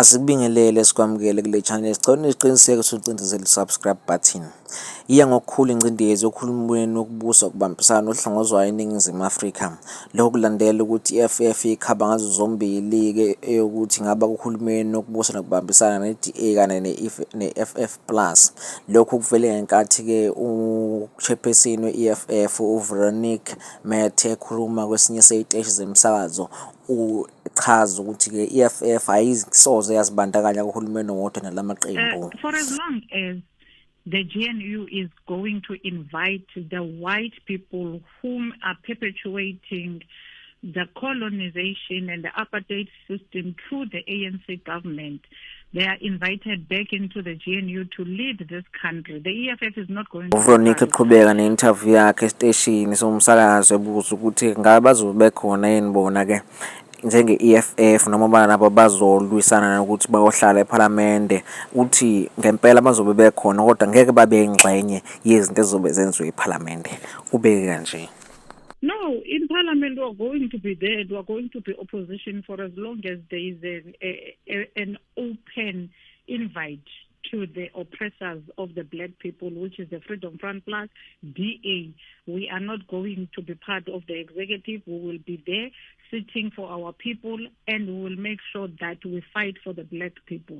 Asikubingelele, sikwamukele kule channel. Sicela niqiniseke ukuthi ucindezele i-subscribe button. Iya ngokukhula ingcindezi yokhulumeni wokubusa ukubambisana ohlongozwayo eNingizimu Afrika. Lokhu kulandela ukuthi i-EFF ikhaba ngazo zombili-ke eyokuthi ngaba kuhulumeni wokubusa nokubambisana ne-DA kanye ne-EFF Plus. Lokhu kuvele ngenkathi-ke u-chairperson we-EFF uVeronique Methe ekhuluma kwesinye sey'teshi zemsakazo uchaza ukuthi-ke i-EFF ayisoze yazibandakanya kuhulumeni owodwa nalamaqembu. For as long as the GNU is going to invite the white people whom are perpetuating the colonization and the apartheid system through the ANC government, they are invited back into the GNU to lead this country. The EFF is not going to. uVeronique eqhubeka ne-interview yakhe esiteshini somsakazo ebuza ukuthi ngabe bazobe bekhona yini bona-ke njenge-EFF noma nabo bazolwisana nokuthi bayohlala ephalamende. Uthi ngempela bazobe bekhona kodwa ngeke babe yingxenye yezinto ezizobe zenziwe ephalamende, ubeke kanje. No, in Parliament we are going to be there. We are going to be opposition for as long as there is an open invite to the oppressors of the black people, which is the Freedom Front Plus, DA. We are not going to be part of the executive. We will be there sitting for our people, and we will make sure that we fight for the black people.